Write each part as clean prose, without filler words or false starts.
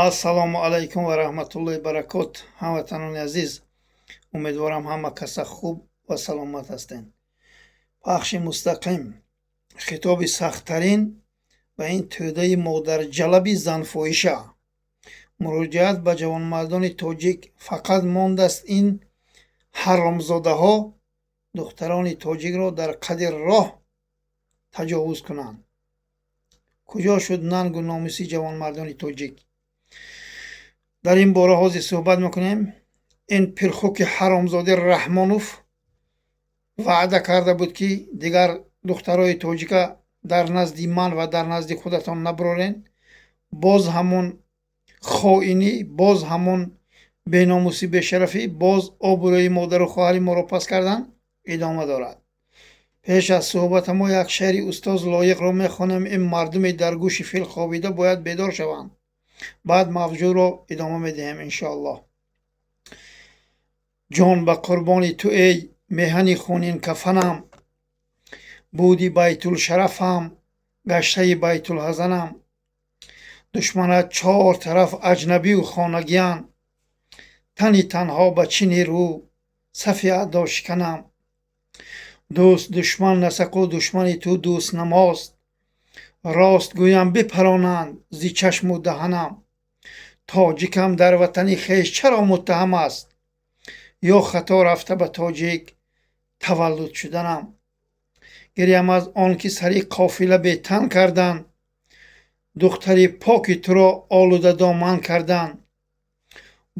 Ассалому алайкум ва раҳматуллоҳи баракот. Ҳамватанони азиз, умедворам, ҳама каса хуб ва саломат ҳастед. Пахши мустақим, хитоби сахттарин ба ин тӯдаи модарҷалаби занфоҳиша, муроҷиат ба ҷавонмардони тоҷик. Фақат мондааст, ин ҳаромзодаҳо духтарони тоҷикро дар қади роҳ таҷовуз кунанд. Куҷо шуд нангу номуси ҷавонмардони тоҷик? Дар ин бора ҳозир суҳбат мекунем. Ин пирхуки ҳаромзоди Раҳмонов ваъда карда буд, ки дигар духтарои тоҷика дар назди ман ва дар назди худатон набурорен. Боз ҳамон хоинӣ, боз ҳамон беномусӣ, бешарафӣ, боз обрӯи модару хоҳари моро паст кардан идома дорад. Пеш аз суҳбата мо як шеъри устоз Лоиқро мехонем. Ин мардуми дар гӯши фил хобида бояд бедор шаванд. Баъд мавзӯъро идома медиҳем, иншоаллоҳ. Ҷон ба қурбони ту, эй меҳани хунинкафанам, буди байтулшарафам, гаштаи байтулҳазанам. Душманат чор тараф аҷнабию хонагиянд, тани танҳо ба чӣ нерӯ сафи аъдо шиканам? Дӯст душман насақу душмани ту дӯст намост, рост гӯям, бипаронанд зи чашму даҳанам. Тоҷикам дар ватани хеш чаро муттаҳам аст, ё хато рафта ба тоҷик таваллуд шуданам? Гирям аз он ки сари қофила бетан карданд, духтари поки туро олудадоман карданд,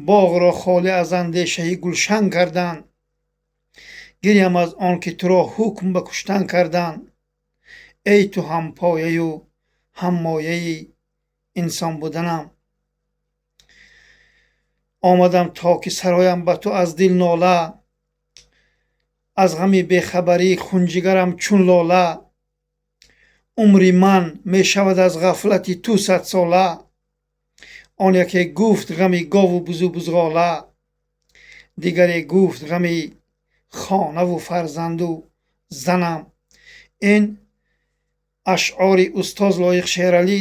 боғро холӣ аз андешаи гулшан карданд. Гирям аз он ки туро ҳукм ба куштан карданд, эй ту ҳампояю ҳаммояи инсон буданам. Омадам то ки сароям ба ту аз дил нола, аз ғами бехабарӣ хунҷигарам чун лола. Умри ман мешавад аз ғафлати ту садсола. Он яке гуфт ғами гову бузу бузғола, дигаре гуфт ғами хонаву фарзанду занам. Ин ашъори устоз Лоиқ Шералӣ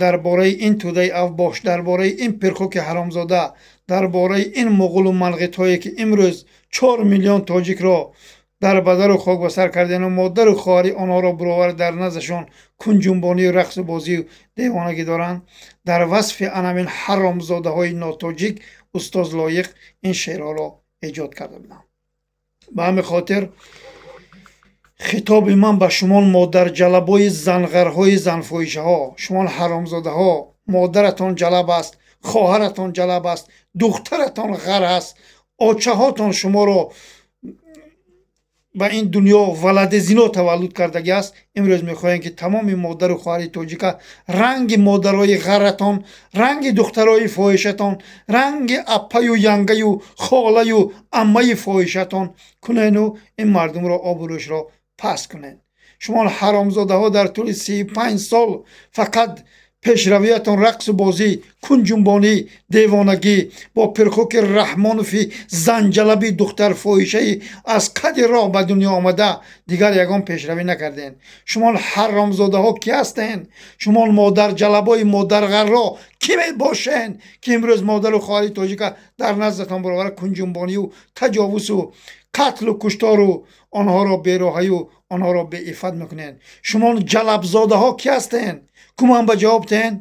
дар бораи ин тӯдаи авбош, дар бораи ин пирхуки ҳаромзода, дар бораи ин муғулу манғитҳое, ки имрӯз 4 миллион тоҷикро дар бадару хок ба сар кардану модару хоҳари онҳоро буровар дар наздашон кунҷунбонию рақсу бозию девонагӣ доранд. Дар васфи анамин ҳаромзодаҳои нотоҷик устоз Лоиқ ин шеърҳоро эҷод карда буданд. Ба ҳамин хотир хитоби ман ба шумо, модарҷалабои занғарҳои занфоҳишаҳо, шумо ҳаромзодаҳо, модаратон ҷалаб аст, хоҳаратон ҷалаб аст, духтаратон ғар аст, очаҳотон шуморо ба ин дунё валади зино таваллуд кардагӣ аст. Имрӯз мехоҳем, ки тамоми модару хоҳари тоҷика ранги модарои ғарратон, ранги духтарои фоҳишатон, ранги аппаю янгаю холаю аммаи фоҳишатон кунену ин мардумро обрӯшро паст кунед. Шумо ҳаромзодаҳо дар тӯли 35 сол фақат пешравиятон рақсу бозӣ, кунҷунбонӣ, девонагӣ бо пирхуки Раҳмонови занҷалаби духтарфоҳишаи аз қади роҳ ба дунё омада, дигар ягон пешравӣ накардем. Шумо ҳаромзодаҳо кӣ ҳастен? Шумо модарҷалабои модарғарро кӣ мебошен, ки имрӯз модару хоҳари тоҷика дар наздатон баровара кунҷунбонию таҷовузу қатлу куштору онҳоро бероҳаю онҳоро беиффат мекунед? Шумо ҷалабзодаҳо кӣ ҳастен? Куман ба ҷавоб диҳен.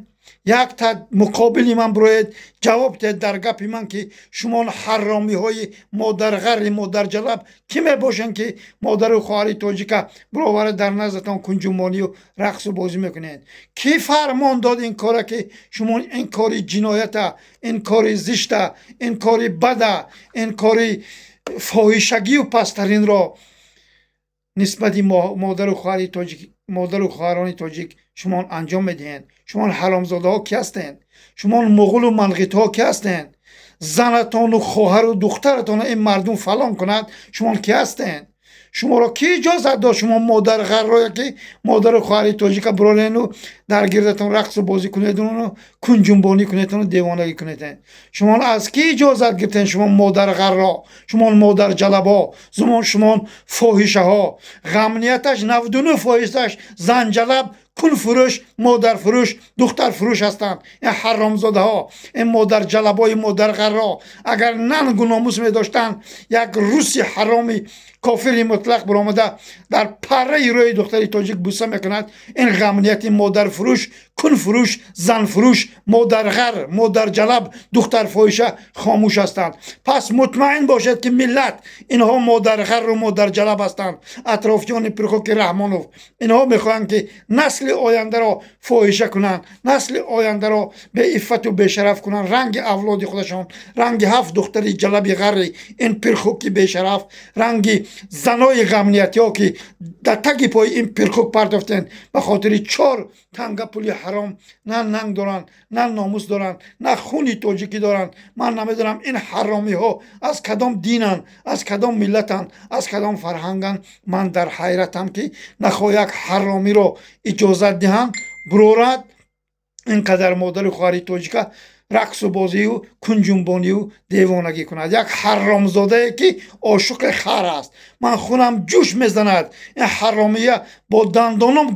Якта муқобили ман бироед, ҷавоб диҳед дар гапи ман, ки шумо ҳаромиҳои модарғарри модарҷалаб кӣ мебошанд, ки модару хоҳари тоҷика бировара дар наздатон кунҷумонию рақсу бозӣ мекунед? Кӣ фармон дод ин кора, ки шумо ин кори ҷиноята, ин кори зишта, ин кори бада, ин кори фоҳишагию пасттаринро нисбати модару хоҳари тоҷик, модару хоҳарони тоҷик шумо анҷом медиҳед? Шумо ҳаромзодаҳо кӣ ҳастед? Шумо муғулу манғитҳо кӣ ҳастед? Занатону хоҳару духтаратонро ин мардум фалон кунад, шумо кӣ ҳастед? Шуморо кӣ иҷозат дод, шумо модарғаррое, ки модару хоҳари тоҷика бирорену дар гирдатон рақсу бозӣ кунедуну кунҷунбонӣ кунедуну девонагӣ кунед? Шумо аз кӣ иҷозат гирифтен, шумо модарғарро, шумо модарҷалабо, зумон шумо фоҳишаҳо? Ғамнияташ 99 фоизаш занҷалаб. Кунфурӯш, модарфурӯш, духтарфурӯш ҳастанд ин ҳаромзодаҳо, ин модарҷалабои модарғарро. Агар нангу номус медоштанд, як руси ҳароми кофири мутлақ баромада дар парраи рӯи духтари тоҷик буса мекунад. Ин ғамнияти модарфурӯш, кунфурӯш, занфурӯш, модарғар, модарҷалаб, духтарфоҳиша хомӯш ҳастанд. Пас мутмаин бошед, ки миллат, инҳо модарғарру модарҷалаб ҳастанд, атрофиёни пирхуки Раҳмонов. Инҳо мехоҳанд, ки насли ояндаро фоҳиша кунанд, насли ояндаро беиффату бешараф кунанд, ранги авлоди худашон, ранги ҳафт духтари ҷалаби ғарри ин пирхуки бешараф, ранги занои ғамниятиҳо, ки дар таги пои ин пирхук партофтен ба хотири чор танга пули ҳаром. На нанг доранд, на номус доранд, на хуни тоҷикӣ доранд. Ман намедонам, ин ҳаромиҳо аз кадом динанд, аз кадом миллатанд, аз кадом фарҳанганд. Ман дар ҳайратам, ки нахоҳ як ҳаромиро иҷозат диҳанд бурорад, ин қадар модару хоҳари тоҷика рақсу бозию кунҷунбонию девонагӣ кунад. Як ҳаромзодае, ки ошуқи хар аст. Ман хунам ҷӯш мезанад, ин ҳаромия бо дандоном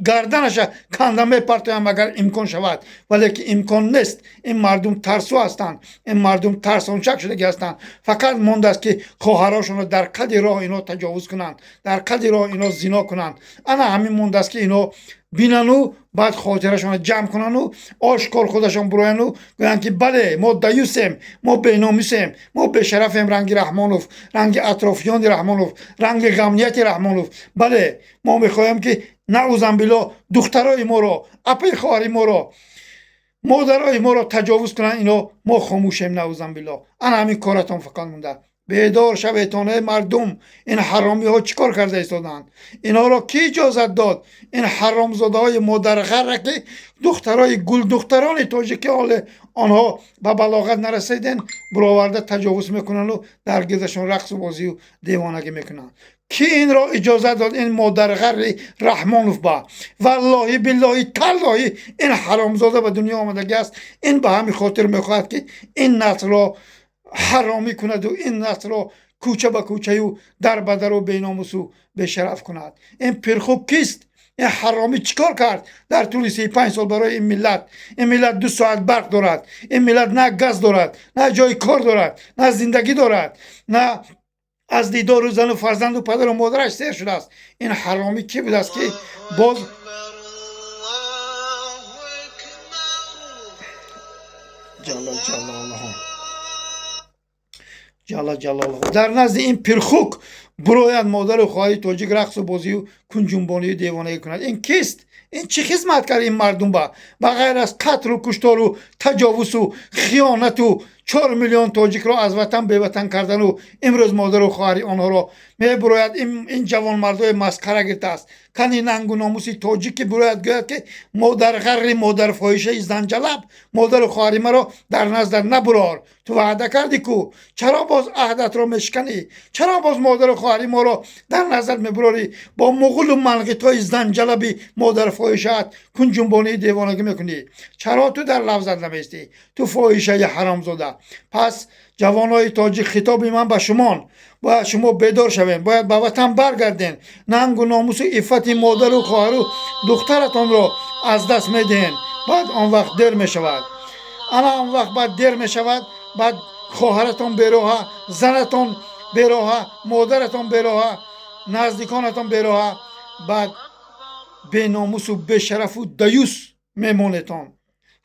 гарданаша канда мепартоям, агар имкон шавад, вале ки имкон нест. Ин мардум тарсу ҳастанд, ин мардум тарсончак шудагӣ ҳастанд. Фақат мондааст, ки хоҳарошонро дар қади роҳ ино таҷовуз кунанд, дар қади роҳ ино зино кунанд. Ана ҳамин мондааст, ки ино бинану баъд хотирашонро ҷамъ кунану ошкор худашон бурояну гӯянд, ки бале, мо даюсем, мо беномусем, мо бешарафем, ранги Раҳмонов, ранги атрофиёни Раҳмонов, ранги ғамнияти Раҳмонов. Бале, мо мехоҳем, ки, наъузамбилло, духтарои моро, апаи хоҳари моро, модарои моро таҷовуз кунанд ино, мо хомӯшем, наъузамбилло. Ана ҳамин коратон фақат монда. Бедор шавед, эй мардум! Ин ҳаромиҳо чӣ кор карда истодаанд? Инҳоро кӣ иҷозат дод? Ин ҳаромзодаҳои модарғарра, ки духтарои гулдухтарони тоҷикӣ, ҳоле онҳо ба балоғат нарасиден, буроварда таҷовуз мекунанду дар гирдашон рақсу бозию девонагӣ мекунанд. Кӣ инро иҷозат дод ин модарғарри Раҳмонов ба? Валлоҳи, биллоҳи, таллоҳи, ин ҳаромзода ба дунё омадагӣ аст. Ин ба ҳамин хотир мехоҳад, ки ин наслро ҳаромӣ кунаду ин наслро кӯча ба кӯчаю дар ба дару беномусу бешараф кунад. Ин пирхук кист? Ин ҳаромӣ чӣ кор кард дар тӯли 35 сол барои ин миллат? Ин миллат 2 соат барқ дорад, ин миллат на газ дорад, на ҷои кор дорад, на зиндагӣ дорад, на аз дидору зану фарзанду падару модараш сер шудааст. Ин ҳаромӣ кӣ будааст, ки боз الله أكبر. Ҷалла ҷалолаҳу, ҷалла ҷалолаҳу. Дар назди ин пирхук бурояд, модару хоҳари тоҷик рақсу бозию кунҷунбонию девонагӣ кунад. Ин кист? Ин чӣ хизмат кард ин мардум ба ғайр аз қатлу куштору таҷовузу хиёнату 4 миллион тоҷикро аз ватан беватан кардану имрӯз модару хоҳари онҳоро мебурояд? Ин ҷавонмардои масхара гирифтааст. Кани нангу номуси тоҷик, ки бурояд, гӯяд, ки модарғарри, модарфоҳишаи занҷалаб, модару хоҳари маро дар наздар набурор. Ту ваъда кардӣ ку, чаро боз аҳдатро мешиканӣ? Чаро боз модару хоҳари моро дар назар мебурорӣ, бо муғулу манғитҳои занҷалаби модарфоҳишаат кунҷунбонии девонагӣ мекунӣ? Чаро ту дар лафзат намеистӣ, ту фоҳишаи ҳаромзода? Пас, ҷавонои тоҷик, хитоби ман ба шумон: бояд шумо бедор шавем, бояд ба ватан баргарден. Нангу номусу иффати модару хоҳару духтаратонро аз даст медиҳен. Баъд он вақт дер мешавад. Ана он вақт баъд дер мешавад. Баъд хоҳаратон бероҳа, занатон бероҳа, модаратон бероҳа, наздиконатон бероҳа. Баъд беномусу бешарафу даюс мемонетон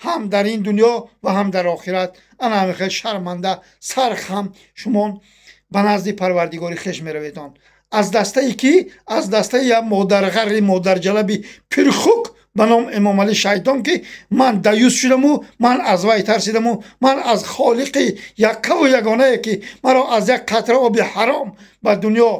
ҳам дар ин дунё ва ҳам дар охират. Ана ҳамин хел шарманда, сархам шумон ба назди Парвардигори хеш мераветон. Аз дастаи кӣ? Аз дастаи як модарғарри модарҷалаби пирхук ба ном Эмомалӣ Шайтон, ки ман даюс шудаму ман аз вай тарсидаму ман аз Холиқи яккаву ягонае, ки маро аз як қатра оби ҳаром ба дунё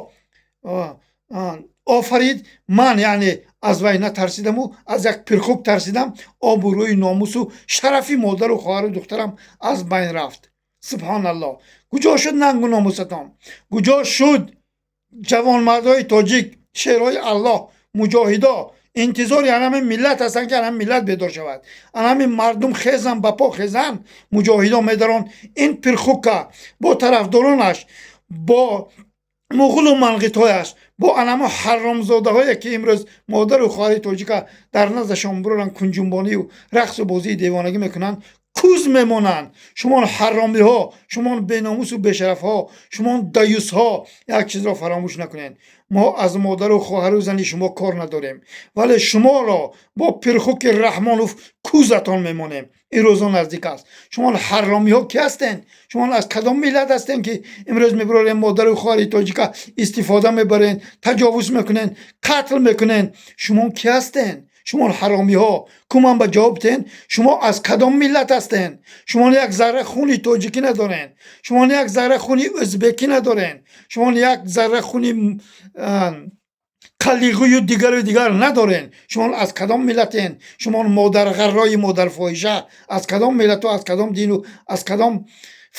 офарид, ман яъне аз вай натарсидаму аз як пирхук тарсидам. Обрӯи номусу шарафи модару хоҳару духтарам аз байн рафт. Субҳоналлоҳ! Куҷо шуд нангу номусатон? Куҷо шуд, ҷавонмардои тоҷик, шерҳои Аллоҳ, муҷоҳидо? Интизори анами миллат ҳастанд, ки анами миллат бедор шавад, анами мардум хезан, ба по хезан. Муҷоҳидо медарон ин пирхука бо тарафдоронаш, бо муғулу манғитҳояш. Бо анамо ҳаромзодаҳое, ки имрӯз модару хоҳари тоҷика дар наздашон буроранд, кунҷунбонию рақсу бозии девонагӣ мекунанд, куз мемонанд. Шумон ҳаромиҳо, шумон беномусу бешарафҳо, шумон даюсҳо, як чизро фаромӯш накунед: мо аз модару хоҳару зани шумо кор надорем, вале шуморо бо Пирхуки Раҳмонов кузатон мемонем. Ин рӯзо наздик аст. Шумон ҳаромиҳо ки ҳастен? Шумон аз кадом миллат ҳастен, ки имрӯз мебурорем, модару хоҳари тоҷика истифода мебарен, таҷовуз мекунен, қатл мекунен? Шумон ки ҳастен? Шумон ҳаромиҳо, куман ба ҷавоб тен, шумо аз кадом миллат ҳастен? Шумон як зарра хуни тоҷикӣ надорен, шумон як зарра хуни ӯзбекӣ надорен, шумон як зарра хуни қалиғую дигару дигар надорен. Шумон аз кадом миллатен? Шумон модарғаррои модарфоҳиша аз кадом миллату аз кадом дину аз кадом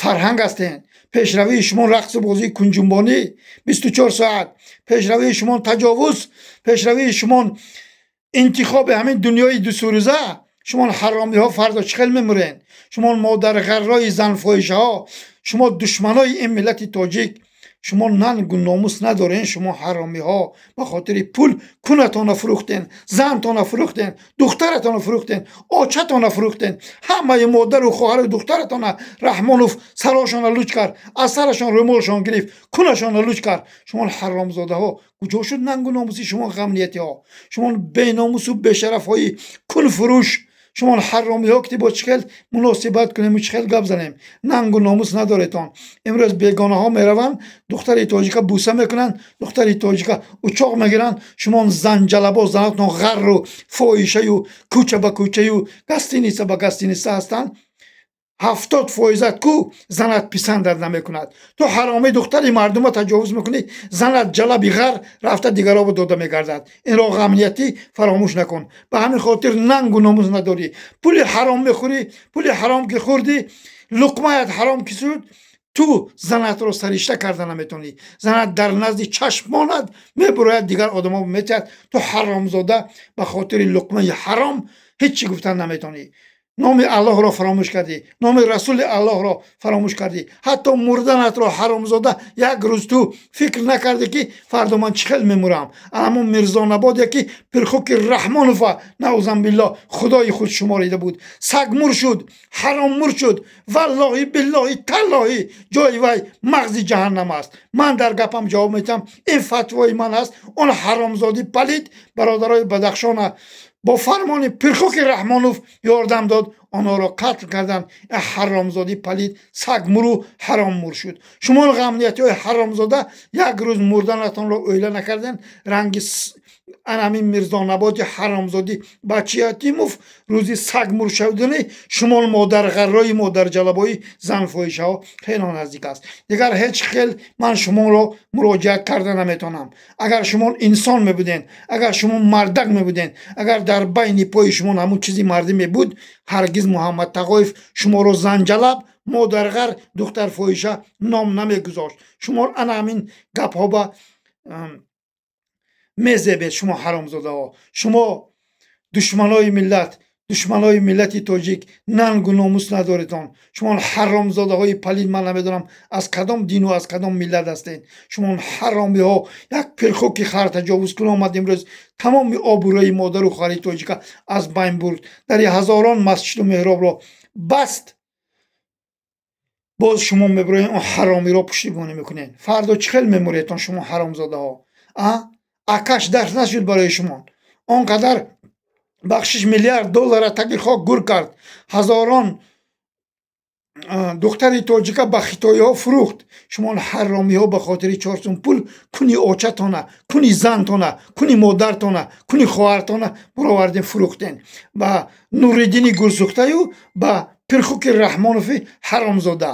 фарҳанг ҳастен? Пешравии шумо рақсу бозии кунҷунбонӣ 24 соат, пешравии шумо таҷовуз, пешравии шумо интихоби ҳамин дунёи дусурӯза. Шумо ҳаромиҳо фардо чӣ хел мемурен? Шумо модарғаррои занфоҳишаҳо, шумо душманои ин миллати тоҷик, шумо нангу номус надорен. Шумо ҳаромиҳо ба хотири пул кунатонро фурӯхтен, зантонро фурӯхтен, духтаратонро фурӯхтен, очатонро фурӯхтен. Ҳамаи модару хоҳару духтаратона Раҳмонов сарошонро луч кард, аз сарашон рӯмолшон гирифт, кунашонро луч кард. Шумо ҳаромзодаҳо, куҷо шуд нангу номуси шумо, ғамниятиҳо? Шумо беномусу бешарафҳои кунфурӯш, шумо ҳаромиҳо, ки бо чӣ хел муносибат кунему чӣ хел гап занем? Нангу номус надоретон. Имрӯз бегонаҳо мераванд, духтари тоҷика буса мекунанд, духтари тоҷика учоқ мегиранд. Шумо занҷалабо, занотон ғарру фоҳишаю кӯча ба кӯчаю гостиница ба гостиница ҳастанд. 70 фоизат ку занат писандат намекунад. Ту ҳаромӣ духтари мардума таҷовуз мекунӣ, занат ҷалаби ғар рафта дигаробо дода мегардад. Инро ғамниятӣ фаромӯш накун. Ба ҳамин хотир нангу номус надорӣ, пули ҳаром мехӯрӣ. Пули ҳаром ки хӯрдӣ, луқмаят ҳаром ки шуд, ту занатро саришта карда наметавонӣ. Занат дар назди чашмонат мебурояд, дигар одамо метиҳад. Ту ҳаромзода ба хотири луқмаи ҳаром ҳеҷ чӣ гуфтан наметавонӣ. Номи Аллоҳро фаромӯш кардӣ, номи Расули Аллоҳро фаромӯш кардӣ, ҳатто мурданатро, ҳаромзода, як рӯз ту фикр накардӣ, ки фардо ман чӣ хел мемурам. Ҳамон Мирзонабоде, ки Пирхуки Раҳмонова, наузанбилло, худои худ шуморида буд, сагмур шуд, ҳароммур шуд. Валлоҳи, биллоҳи, таллоҳи, ҷои вай мағзи ҷаҳаннам аст. Ман дар гапам ҷавоб медиҳам, ин фатвои ман аст. Он ҳаромзодӣ палид бародарои Бадахшона бо фармони Пирхуки Раҳмонов ёрдам дод, онҳоро қатл карданд. Ҳаромзодӣ палид сагмуру ҳароммур шуд. Шумо ғамниятиҳои ҳаромзода як рӯз мурданатонро оила накарден. Ранги анамин Мирзонаботи ҳаромзодӣ бачи Ятимов рӯзи сагмур шудани шумо модарғаррои модарҷалабои занфоҳишаҳо хело наздик аст. Дигар ҳеҷ хел ман шуморо муроҷиат карда наметавонам. Агар шумо инсон мебуден, агар шумо мардак мебуден, агар дар байни пои шумо ҳамун чизи мардӣ мебуд, ҳаргиз Муҳаммад Тағоев шуморо занҷалаб, модарғар, духтарфоҳиша ном намегузошт. Шумо ана ҳамин гапҳо ба мезебед. Шумо ҳаромзодаҳо, шумо душманои миллат, душманои миллати тоҷик, нангу номус надоретон. Шумо ҳаромзодаҳои палид, ман намедонам, аз кадом дину аз кадом миллат ҳастед. Шумо ҳаромиҳо, як пирхуки хар таҷовузкун омад, имрӯз тамоми обрӯи модару хоҳари тоҷика аз байн бурд, дари ҳазорон масҷиду меҳробро баст. Боз шумо мебироед, он ҳаромиро пуштибонӣ мекунед. Фардо чӣ хел мемуредтон, шумо ҳаромзодаҳо? А акаш дарс нашуд барои шумо? Он қадар бахшиш, миллиард доллара таги хок гур кард, ҳазорон духтари тоҷика ба хитоиҳо фурӯхт. Шумо ҳаромиҳо ба хотири 4 сум пул куни очатона, куни зантона, куни модартона, куни хоҳартона буровардем, фурӯхтен ба Нуриддини гурсӯхтаю ба Пирхуки Раҳмонови ҳаромзода.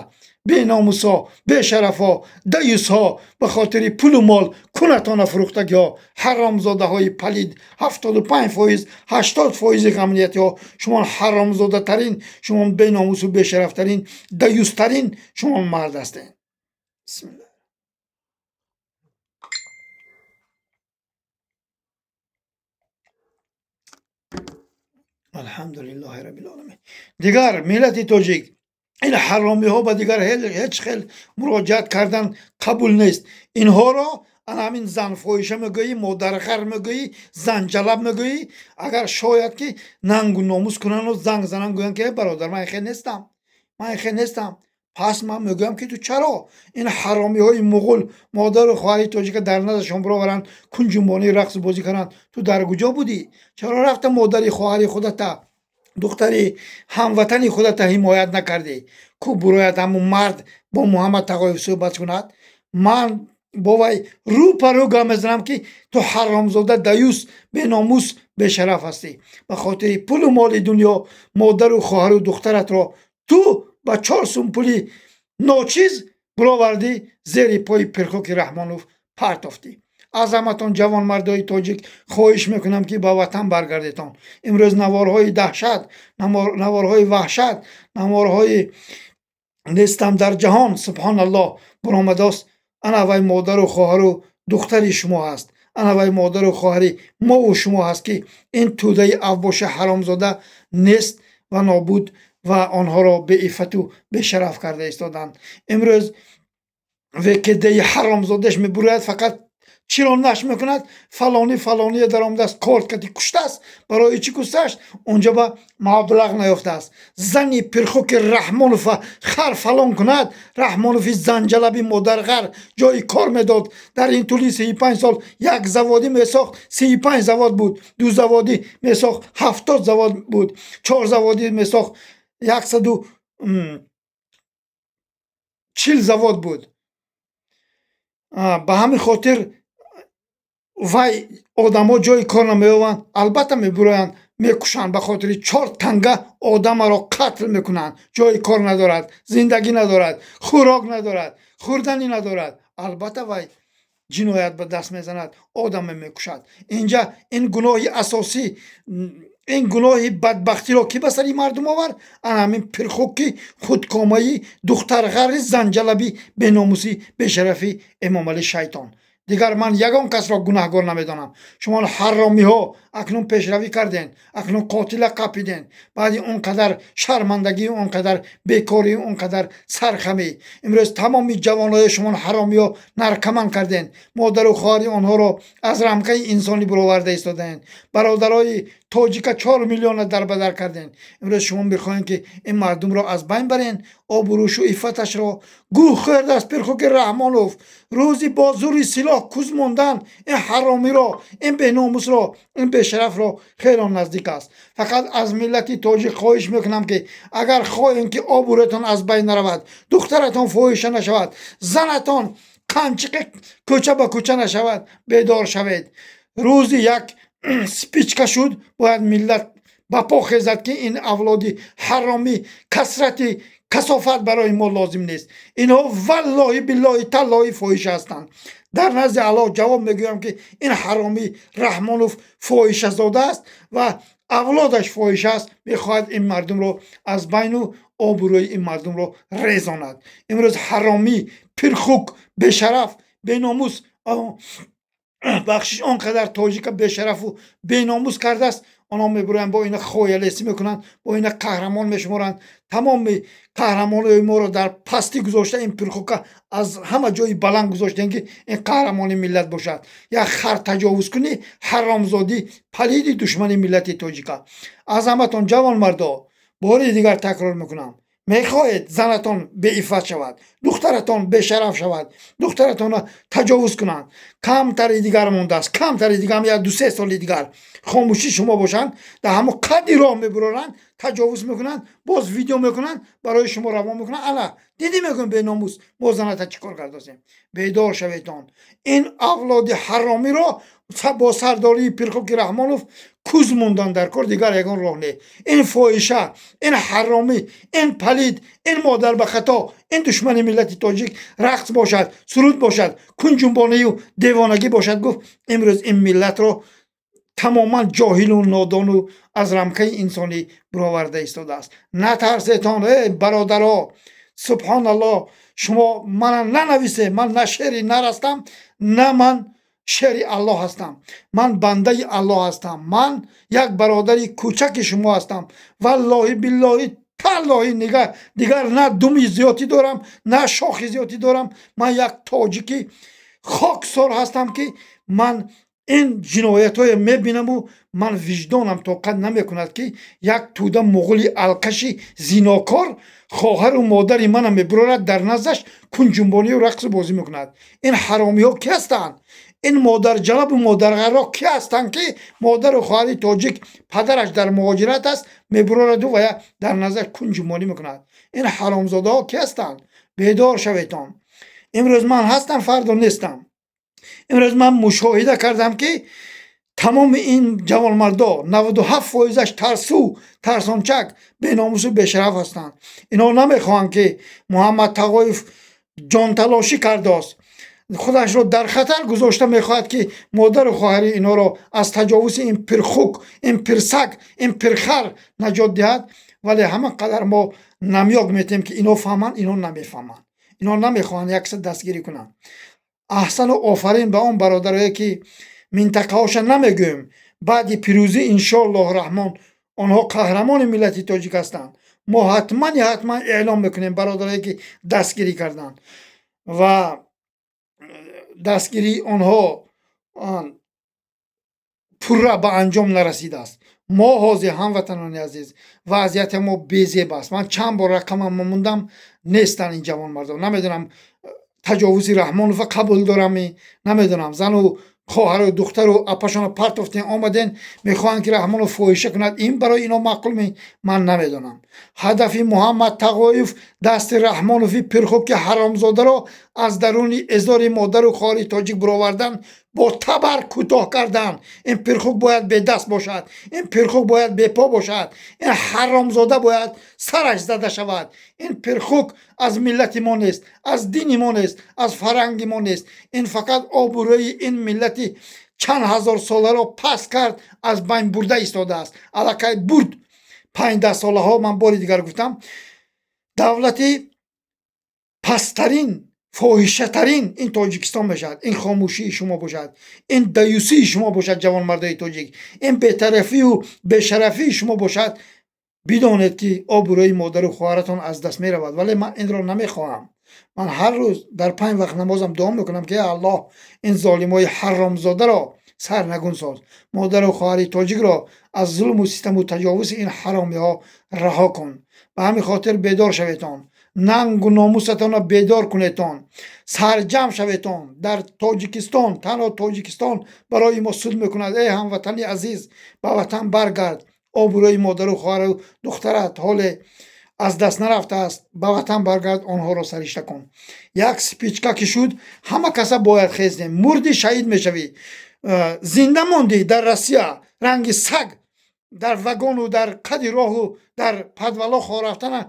Беномусҳо, бешарафҳо, даюсҳо, ба хотири пулу мол кунатона фурӯхтагиҳо, ҳаромзодаҳои палид, 75%, 80 фоизи ғамниятиҳо шумо ҳаромзодатарин, шумо беномусу бешарафтарин, даюстарин шумо мард ҳастед. Бисмилла. Алҳамдулиллоҳи раббил оламин. Дигар миллати тоҷик, ин ҳаромиҳо ба дигар ҳеҷ хел муроҷиат кардан қабул нест. Инҳоро Ана ҳамин занфоҳиша мегӯӣ, модарғар мегӯӣ, занҷалаб мегӯӣ. Агар шояд ки нангу номус кунану занг зананд, гӯянд ки: «Бародар, ман хел нестам, ман хел нестам». Пас ман мегӯям ки ту чаро ин ҳаромиҳои муғул модару хоҳари тоҷика дар наздашон бироваранд, кунҷумбонӣ, рақсу бозӣ кунанд? Ту дар куҷо будӣ? Чаро рафта модари хоҳари худата, духтари ҳамватани худата ҳимоят накардӣ? Ку бурояд ҳамун мард, бо Муҳаммад Тағоев суҳбат кунад. Ман бо вай рӯ па рӯ гап мезанам ки ту ҳаромзода, даюс, беномус, бешараф ҳастӣ. Ба хотири пулу моли дунё модару хоҳару духтаратро ту ба 4 сум пули ночиз бировардӣ, зери пои Пирхоки Раҳмонов партофтӣ. Аз ҳаматон, ҷавонмардои тоҷик, хоҳиш мекунам ки ба ватан баргардетон. Имрӯз наворҳои даҳшат, наворҳои ваҳшат, наворҳои нестам дар ҷаҳон, субҳоналлоҳ, баромадааст. Ана вай модару хоҳару духтари шумо ҳаст, ана вай модару хоҳари мову шумо ҳаст, ки ин тӯдаи авбоши ҳаромзода нест ва нобуд ва онҳоро беиффату бешараф карда истоданд. Имрӯз ВКДи ҳаромзодаш мебурояд, фақат чиро нашр мекунад? Фалонӣ фалоние даромадааст, корт кати куштааст. Барои чӣ куштааст? Унҷа ба маблағ наёфтааст. Зани Пирхоки Раҳмонова хар фалон кунад. Раҳмонови занҷалаби модарғар ҷои кор медод. Дар ин тӯли 35 сол як заводӣ месохт, 35 завод буд, ду заводӣ месохт, 70 завод буд, чор заводӣ месохт, 140 завод буд. Ба ҳамин хотир вай одамҳо ҷои кор намеёбанд, албатта мебуроянд, мекушанд. Ба хотири чор танга одамаро қатл мекунанд. Ҷои кор надорад, зиндагӣ надорад, хӯрок надорад, хӯрданӣ надорад, албатта вай ҷиноят ба даст мезанад, одаме мекушад. Инҷа ин гуноҳи асосӣ, ин гуноҳи бадбахтиро кӣ ба сари мардум овард? Ана ҳамин пирхуки худкомаи духтарғари занҷалаби беномусӣ, бешарафӣ Эмомалӣ шайтон. Дигар ман ягон касро гунаҳгор намедонам. Шумо ҳаромиҳо акнун пешравӣ карден, акнун қотила қапиден. Баъди он қадар шармандагӣ, он қадар бекорӣ, он қадар сархамӣ, имрӯз тамоми ҷавонҳои шумо ҳаромиҳо наркоман карден, модару хоҳари онҳоро аз рамкаи инсонӣ буроварда истодаен, бародарои тоҷика 4 миллиона дарбадар карден. Имрӯз шумо мехоҳем ки ин мардумро аз байн барен, обрӯшу иффаташро гӯ хӯрдааст Пирхуки Раҳмонов. Рӯзи бо зури силоҳ куз мондан ин ҳаромиро, ин беномусро, ин бешарафро хело наздик аст. Фақат аз миллати тоҷик хоҳиш мекунам ки агар хоҳем ки обрӯятон аз байн наравад, духтаратон фоҳиша нашавад, занатон қанчиқи кӯча ба кӯча нашавад, бедор шавед. Рӯзи як спичка шуд, бояд миллат ба по хезад ки ин авлоди ҳаромӣ, касрати касофат барои мо лозим нест. Инҳо валлоҳи, биллоҳи, таллоҳи фоҳиша ҳастанд. Дар назди Аллоҳ ҷавоб мегӯям ки ин ҳаромӣ Раҳмонов фоҳишазода аст ва авлодаш фоҳиша аст, мехоҳад ин мардумро аз байну обрӯи ин мардумро резонад. Имрӯз ҳаромӣ пирхук бешараф, беномус, бахшиш, он қадар тоҷика бешарафу беномус кардааст. Онҳо мебуроянд, бо ина хоялесӣ мекунанд, бо ина қаҳрамон мешуморанд. Тамоми қаҳрамонои моро дар пастӣ гузошта, ин пирхука аз ҳама ҷои баланд гузоштем ки ин қаҳрамони миллат бошад. Як хар таҷовузкунӣ, ҳаромзодӣ, палиди душмани миллати тоҷика. Аз ҳаматон, ҷавонмардо, бори дигар такрор мекунам: мехоҳед занатон беиффат шавад, духтаратон бешараф шавад, духтаратонро таҷовуз кунанд? Камтари дигар мондааст, камтари дигар, як ду-се соли дигар хомӯшӣ шумо бошанд, дар ҳамон қадди роҳ мебуроранд, таҷовуз мекунанд, боз видео мекунанд, барои шумо равон мекунанд. Ана дидӣ, мекунем, беномус, мо заната чӣ кор кардосем? Бедор шаведон. Ин авлоди ҳаромиро бо сардории Пирхуки Раҳмонов куз мондан дар кор, дигар ягон роҳ не. Ин фоҳиша, ин ҳаромӣ, ин палид, ин модарбахато, ин душмани миллати тоҷик, рақс бошад, суруд бошад, кунҷунбонию девонагӣ бошад, гуфт, имрӯз ин миллатро тамоман ҷоҳилу нодону аз рамкаи инсонӣ бароварда истодааст. Натарсетон, э бародаро, субҳоналлоҳ. Шумо мана нанависе, ман на шери нар ҳастам, на ман шери Аллоҳ ҳастам. Ман бандаи Аллоҳ ҳастам, ман як бародари кӯчаки шумо ҳастам. Валлоҳи, биллоҳи, таллоҳи, дигар на думи зиёдӣ дорам, на шохи зиёдӣ дорам. Ман як тоҷики Хоксор ҳастам, ки ман ин ҷиноятҳое мебинаму ман виҷдонам тоқат намекунад, ки як тӯда муғули алқаши зинокор хоҳару модари мана мебурорад, дар наздаш кунҷунбонию рақсу бозӣ мекунад. Ин ҳаромиҳо ки ҳастанд? Ин модарҷалабу модарғарро ки ҳастанд, ки модару хоҳари тоҷик, падараш дар муҳоҷират аст, мебурораду ва дар наздаш кунҷунбонӣ мекунад? Ин ҳаромзодаҳо ки ҳастанд? Бедор шаветон. Имрӯз ман ҳастам, фардо нестам. Имрӯз ман мушоҳида кардам, ки тамоми ин ҷавонмардо 97 фоизаш тарсу, тарсончак, беномусу бешараф ҳастанд. Инҳо намехоҳанд, ки Муҳаммад Тағоев ҷонталошӣ кардааст, худашро дар хатар гузошта, мехоҳад, ки модару хоҳари инҳоро аз таҷовузи ин пирхук, ин пирсаг, ин пирхар наҷот диҳад. Вале ҳама қадар мо намёк метиҳем, ки инҳо фаҳманд, инҳо намефаҳманд, инҳо намехоҳанд якса дастгирӣ кунанд. Аҳсану офарин ба он бародарое, ки минтақаҳоша намегӯем. Баъди пирӯзӣ, иншоаллоҳу раҳмон, онҳо қаҳрамони миллати тоҷик ҳастанд. Мо ҳатман ҳатман эълон мекунем бародарое, ки дастгирӣ карданд ва дастгирии онҳо пурра ба анҷом нарасидааст. Мо ҳозир, ҳамватанони азиз, вазъияти мо безеб аст. Ман чанд бор рақамам мондам, нестанд ин ҷавонмардон. Намедонам, таҷовузи Раҳмонова қабул дорами, намедонам, зану хоҳару духтару апашонро партофтем, омаден, мехоҳанд, ки Раҳмонов фоҳиша кунад. Ин барои ино маъқул ме? Ман намедонам. Ҳадафи Муҳаммад Тағоев дасти Раҳмонови пирхуки ҳаромзодаро аз даруни эзори модару хоҳари тоҷик буровардан, бо табар кӯтоҳ кардан. Ин пирхук бояд бедаст бошад, ин пирхук бояд бепо бошад, ин ҳаромзода бояд сараш зада шавад. Ин пирхук аз миллати мо нест, аз дини мо нест, аз фарҳанги мо нест. Ин фақат обрӯи ин миллати чанд ҳазорсоларо паст кард, аз байн бурда истодааст. Аллакай бурд 15 солаҳо. Ман бори дигар гуфтам, давлати пасттарин, фоҳишатарин ин Тоҷикистон мешавад. Ин хомӯшии шумо бошад, ин даюсии шумо бошад, ҷавонмардои тоҷик, ин бетарафию бешарафии шумо бошад, бидонед, ки обрӯи модару хоҳаратон аз даст меравад. Вале ман инро намехоҳам. Ман ҳар рӯз дар панҷ вақт намозам дуо мекунам, ки Аллоҳ, ин золимои ҳаромзодаро сарнагун соз, модару хоҳари тоҷикро аз зулму систаму таҷовузи ин ҳаромиҳо раҳо кун. Ба ҳамин хотир бедор шаветон, нангу номусатонро бедор кунетон, сарҷамъ шаветон. Дар Тоҷикистон, танҳо Тоҷикистон барои мо суд мекунад. Эй ҳамватани азиз, ба ватан баргард. Обрӯи модару хоҳару духтарат ҳоле аз даст нарафтааст. Ба ватан баргард, онҳоро саришта кун. Як спичка ки шуд, ҳама каса бояд хезнем. Мурдӣ, шаҳид мешавӣ. Зинда мондӣ, дар Россия ранги саг дар вагону дар қади роҳу дар подвало хор рафтана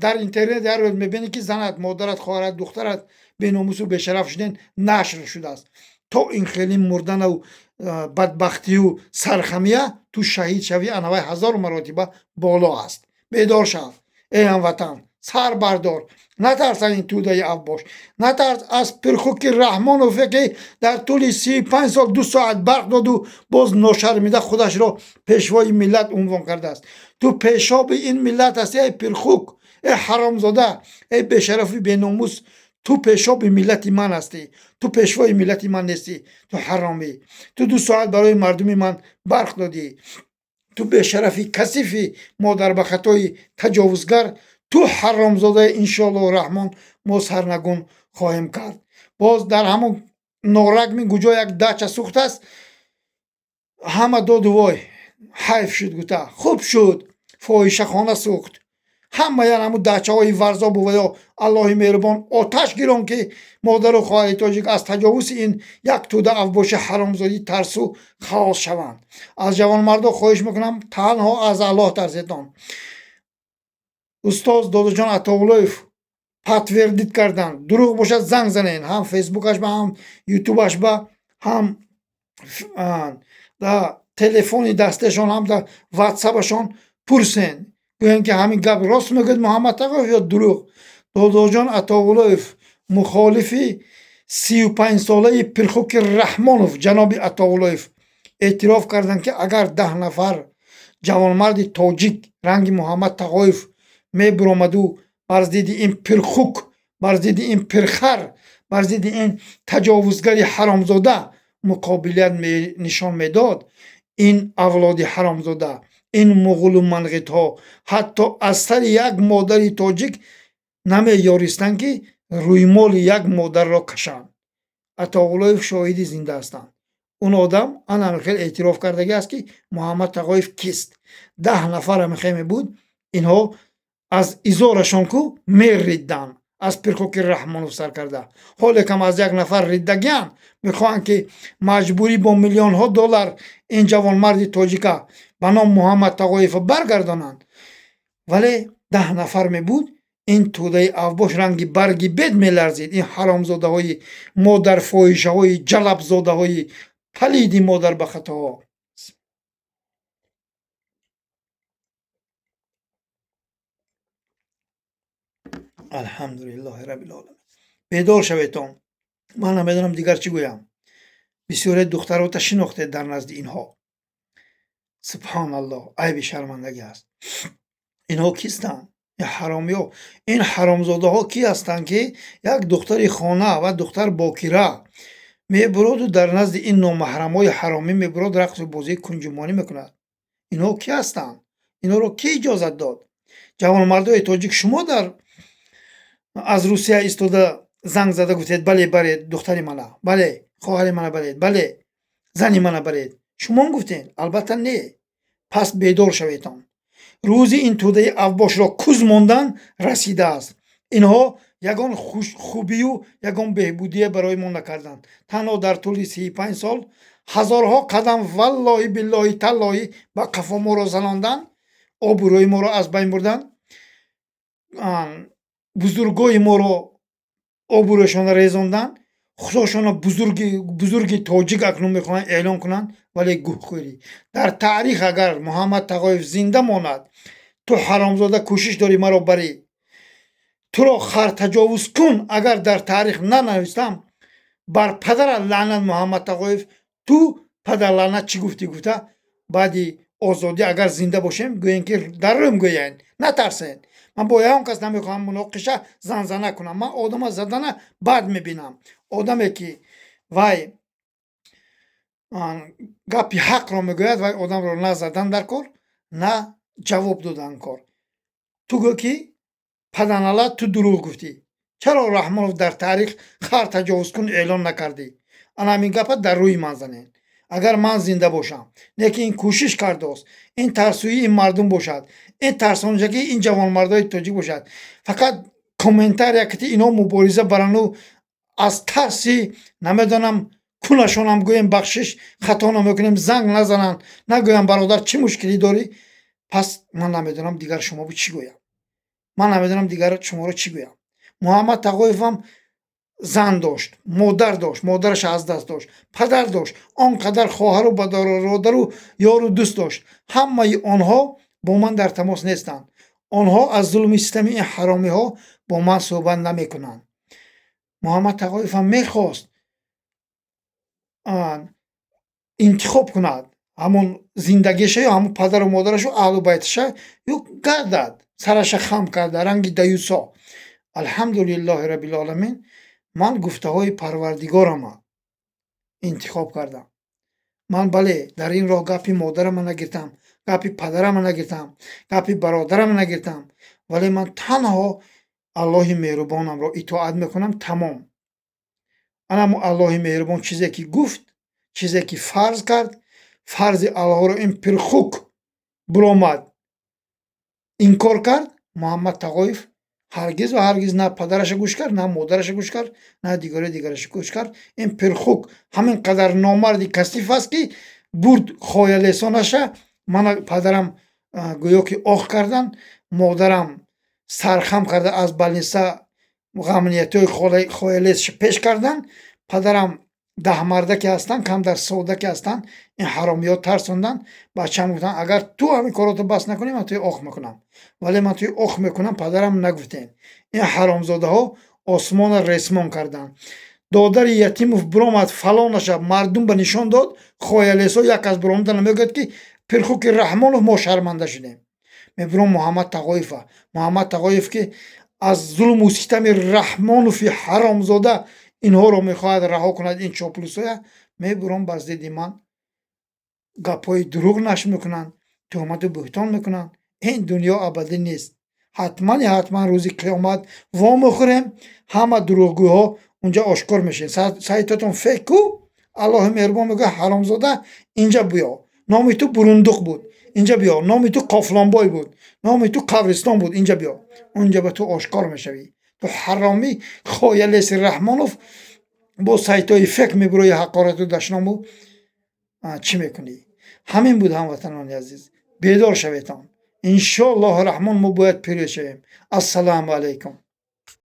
дар интернет ҳар рӯз мебинӣ, ки занат, модарат, хоҳарат, духтарат беномусу бешараф шуден, нашр шудааст. То ин хеле мурданау бадбахтию сархамия, ту шаҳид шавӣ, анавай ҳазор маротиба боло аст. Бедор шав, эй ҳамватан, сар бардор, натарс аз ин тӯдаи авбош, натарс аз пирхуки Раҳмонове, ки дар тӯли 35 сол 2 соат барқ доду боз ношармида худашро пешвои миллат унвон кардааст. Ту пешоби ин миллат ҳастӣ, эй пирхук, эй ҳаромзода, эй бешарафи беномус. Ту пешоби миллати ман ҳастӣ, ту пешвои миллати ман нестӣ. Ту ҳаромӣ, ту 2 соат барои мардуми ман барқ додӣ. Ту бешарафи касифи модарбахатои таҷовузгар, ту ҳаромзодаи, иншоаллоҳу раҳмон, мо сарнагун хоҳем кард. Боз дар ҳамон Норакми куҷо як дача сӯхтааст, ҳама доду вой, ҳайф шуд гуфта, хуб шуд, фоҳишахона сӯхт. Ҳамаян ҳамун дачаҳои Варзобу ва ё Аллоҳи меҳрубон оташ гирон, ки модару хоҳари тоҷик аз таҷовузи ин як тӯда авбоши ҳаромзодӣ тарсу халос шаванд. Аз ҷавонмардо хоҳиш мекунам, танҳо аз Аллоҳ тарсетон. Устоз Додоҷон Атоуллоев подтвердить карданд. Дурӯғ бошад, занг занен, ҳам Фейсбукаш ба, ҳам Ютубаш ба, ҳам да телефони дасташон, ҳам да Ватсапашон пурсен, гӯянд, ки ҳамин гап рост мегӯяд Муҳаммад Тағоев ё дурӯғ. Додоҷон Атоуллоев, мухолифи 35-солаи пирхуки Раҳмонов, ҷаноби Атоуллоев эътироф карданд, ки агар 10 нафар ҷавонмарди тоҷик ранги Муҳаммад Тағоев мебуромаду бар зидди ин пирхук, бар зидди ин пирхар. Бар зидди ин таҷовузгари ҳаромзода муқобилият нишон медод, ин авлоди ҳаромзода, ин муғулу манғитҳо ҳатто аз сари як модари тоҷик намеёристанд, ки рӯймоли як модарро кашанд. Атоғулоев шоҳиди зинда ҳастанд. Он одам ана хел эътироф кардагӣ аст, ки Муҳаммад Тағоев кист. 10 нафар ҳамихе мебуд, инҳо аз изорашон ку меридданд, аз Пирхоки Раҳмонов сар карда. Ҳоле кам аз як нафар риддагианд, мехоҳанд, ки маҷбурӣ бо миллионҳо доллар ин ҷавонмарди тоҷика ба ном Муҳаммад Тағоева баргардонанд. Вале 10 нафар мебуд, ин тӯдаи авбош ранги барги бед меларзид. Ин ҳаромзодаҳои модарфоҳишаҳои ҷалабзодаҳои палиди модарбахатаҳо. Алҳамдулиллоҳи раббил оламин. Бедор шаветон. Ман намедонам дигар чӣ гӯям. Бисёре духтарота шинохтед дар назди инҳо. Субҳоналлоҳ, айби шармандагӣ аст. Инҳо кистанд? Ин ҳаромиҳо, ин ҳаромзодаҳо ки ҳастанд, ки як духтари хона ва духтар бокира мебуроду дар назди ин номаҳрамҳои ҳаромӣ мебурод, рақсу бозии кунҷумонӣ мекунад? Инҳо ки ҳастанд? Инҳоро кӣ иҷозат дод? Ҷавонмардои тоҷик, шумо дар аз Русия истода занг зада гуфтед: бале, баред духтари мана, бале, хоҳари мана баред, бале, зани мана баред. Шумон гуфтед? Албатта не. Пас бедор шаветон. Рӯзи ин тӯдаи авбошро куз мондан расидааст. Инҳо ягон хубию ягон беҳбудие барои мо накарданд. Танҳо дар тӯли 35 сол ҳазорҳо қадам, валлоҳи, биллоҳи, таллоҳи, ба қафо моро занонданд, обрӯи моро аз байн бурданд, бузургои моро обрӯяшонро резонданд, худошонро бузурги тоҷик акнун мехоҳанд эълон кунанд, вале гӯҳхӯрӣ. Дар таърих агар Муҳаммад Тағоев зинда монад, ту ҳаромзода кӯшиш дорӣ маро барӣ, туро хартаҷовуз кун, агар дар таърих нанавистам, бар падарат лаънат. Муҳаммад Тағоев, ту падарлаънат, чӣ гуфтӣ? Гуфта, баъди озодӣ агар зинда бошем, гӯем, ки дар рӯм гӯянд, натарсед. Ман бо ягон кас намехоҳам муноқиша, занзана кунам. Ман одама задана бад мебинам. Одаме ки вай гапи ҳақро мегӯяд, вай одамро на задан дар кор, на ҷавоб додан кор. Ту гӯ, ки паданалат, ту дурӯғ гуфтӣ, чаро Раҳмонов дар таърих хар таҷовузкун эълон накардӣ? Ана ҳамин гапа дар рӯи ман занед, агар ман зинда бошам. Не ки ин кӯшиш кардааст, ин тарсӯии ин мардум бошад, ин тарсонҷагии ин ҷавонмардои тоҷик бошад. Фақат комментария ки инҳо мубориза барану аз тарси намедонам кунашонам гӯем бахшиш, хато намекунем, занг назананд, нагӯям: бародар, чӣ мушкилӣ дорӣ? Пас ман намедонам дигар шуморо чӣ гӯям. Ман намедонам дигар шуморо чӣ гӯям. Муҳаммад Тағоевам зан дошт, модар дошт, модараш аз даст дошт, падар дошт, он қадар хоҳару бародару ёру дӯст дошт. Ҳамаи онҳо бо ман дар тамос нестанд. Онҳо аз зулми систами ин ҳаромиҳо бо ман суҳбат намекунанд. Муҳаммад Тағоевам мехост интихоб кунад ҳамон зиндагиша ё ҳамон падару модарашу аҳлу байташа, ё гардад сараша хам карда ранги даюсо. Алҳамдулиллоҳи раббил, ман гуфтаҳои Парвардигорама интихоб кардам. Ман, бале, дар ин роҳ гапи модарама нагиртам, гапи падарама нагиртам, гапи бародарама нагиртам, вале ман танҳо Аллоҳи меҳрубонамро итоат мекунам, тамом. Анамо Аллоҳи меҳрубон чизе ки гуфт, чизе ки фарз кард, фарзи Аллоҳро ин пирхук буромад, инкор кард. Муҳаммад Тағоев ҳаргиз ва ҳаргиз на падараша гӯш кард, на модараша гӯш кард, на дигари дигараша гӯш кард. Ин пирхук ҳамин қадар номарди касиф аст, ки бурд хоялесонаша. Мана падарам гӯё ки оҳ кардан, модарам сархам карда аз больница ғамниятҳои хоялесша пеш кардан. Падарам даҳмарда ки ҳастанд, камдар сода ки ҳастанд, ин ҳаромиҳо тарсонданд. Бачаам гуфтанд: агар ту ҳамин корото бас накунӣ, ман туи ох мекунам. Вале ман туи ох мекунам, падарам, нагуфтем. Ин ҳаромзодаҳо осмонро ресмон карданд. Додари Ятимов биромад, фалонаша мардум ба нишон дод. Хоялесо як аз биромада намегӯяд, ки пирхуки Раҳмонов, мо шарманда шудем. Мебиром Муҳаммад Тағоева, Муҳаммад Тағоев, ки аз зулму ситами Раҳмонови ҳаромзода. Инҳоро мехоҳад раҳо кунад, ин чоплусоя мебурон, бар зидди ман гапҳои дурӯғ нашр мекунанд, туҳмату буҳтон мекунанд. Ин дунё абадӣ нест. Ҳатман ҳатман рӯзи қиёмат вомехӯрем, ҳама дурӯғгӯҳо унҷа ошкор мешаванд. Сайтотон фейк ку, Аллоҳи меҳрубон мегӯяд: ҳаромзода, инҷа биё, номи ту Бурундуқ буд, инҷа биё, номи ту Қофлонбой буд, номи ту Қабристон буд, инҷа биё, унҷа ба ту ошкор мешавӣ. Ту ҳаромӣ Хоялеси Раҳмонов, бо сайтҳои фейк мебурои, ҳақорату дашному чӣ мекунӣ? Ҳамин буд, ҳамватанони азиз, бедор шаветон. Иншоаллоҳу раҳмон, мо бояд пирӯз шавем. Ассалому алайкум.